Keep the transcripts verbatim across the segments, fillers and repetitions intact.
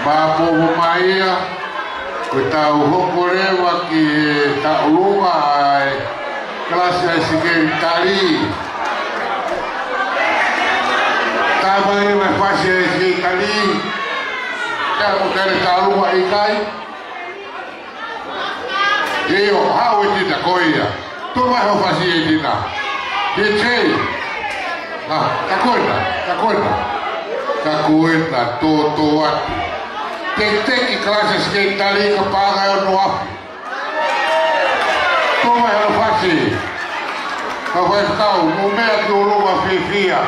Pea mo mai ia, ko ʻetau hoko leva ki he taʻolunga ʻa e kalasi ʻa e sekelitali. Tama ia mai fasi ʻa e sekelitali. Ka ko tele taʻolunga ʻikai. ʻIo, haʻu ʻEtina ko ia. Tuʻu mai hoʻo fasi ʻEtina. ʻIkai. Ah, ka ko ena, ka ko ena. Ka ko ena, tōtōatu. Tekiteki kalasi sekelitali ka paʻanga ʻe ono afe. Tuʻu mai hoʻo fasi. Ka fai kau, mo meʻa ki ʻolunga fiefia.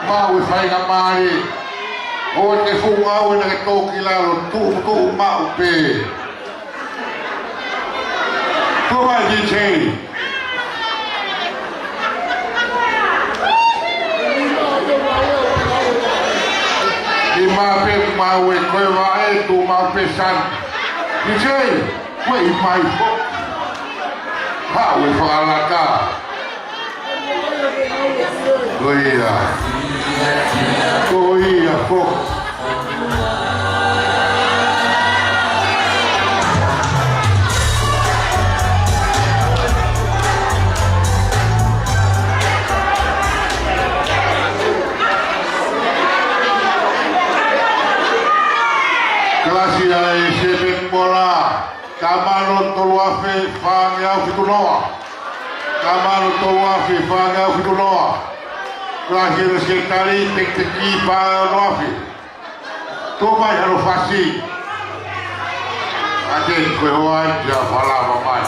Maʻu e faingamālie. ʻOua te fuʻu ngāue naʻa ke tō ki lalo, tuʻu, tuʻu maʻu pē. Tuʻu mai D J. ʻI maʻu pē maʻu e koe vaʻe, tuʻu maʻu pē San. D J, ko e ʻi mai foki. Haʻu e fakalaka. Ko ia. Ko ia foki. Kalasi ʻa e Sepe Mola. Tama ʻe tolu afe fāngeau fitu noa. Tama ʻe tolu afe fāngeau fitu noa. Kalasi ʻa e sekelitali, tekiteki paʻanga ʻe ono afe. Tuʻu mai hono fasi. ʻAte ko e hoa ia, falava mai.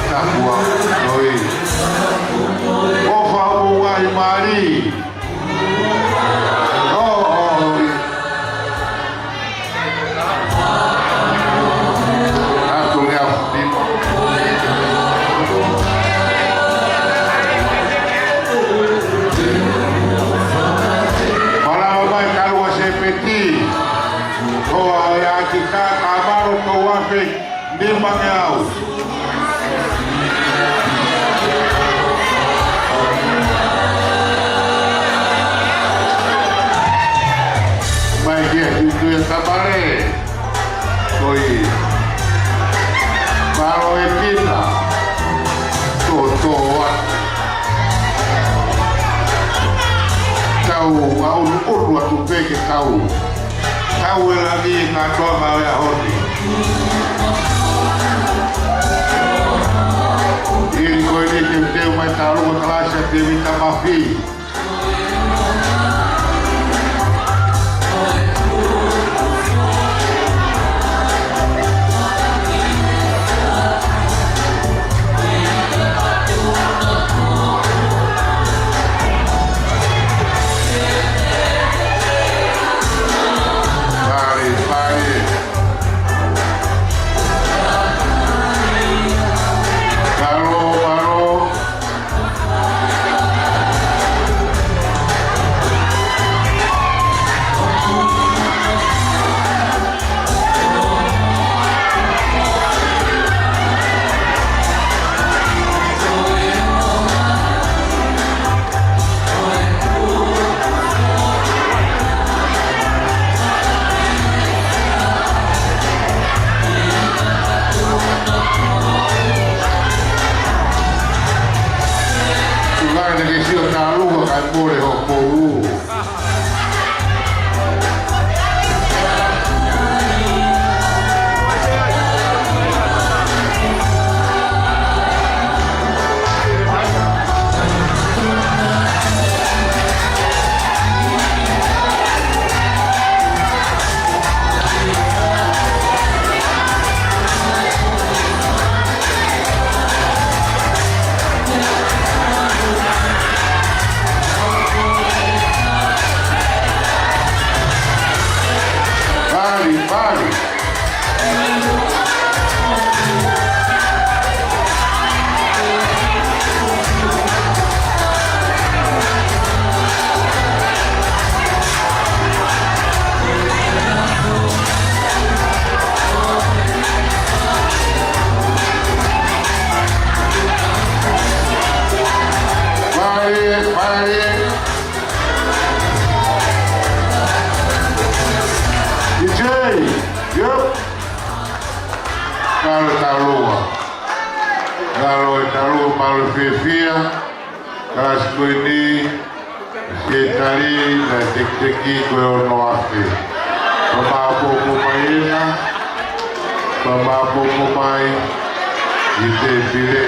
Tapu ā, ʻoi. ʻOfa mo e ngaahi mali. ʻO, ʻo, ʻoi. Atu lea fiti. Falava mai talu ʻa Sepeti. Ko e ʻa e ʻakitā, tama ʻe tolu afe nimangeau. Mai kia Tuʻi Tapale. Ko ia. Mālō ʻEtina. Tōtōatu. Tau ʻaʻunu ʻunu atu pē ke tau. Tau e langi kātoanga ʻo e ʻaho ni. ʻI he ko eni ke teu mai talu ʻa e kalasi ʻa Tēvita Mafi. Pali, pali. Mālō, mālō. Fiefia, kalasi ko eni, Sekelitali, naʻe tekiteki ko e ono afe. Fakamāopoopo mai ena, fakamāopoopo mai ʻi he tēpile.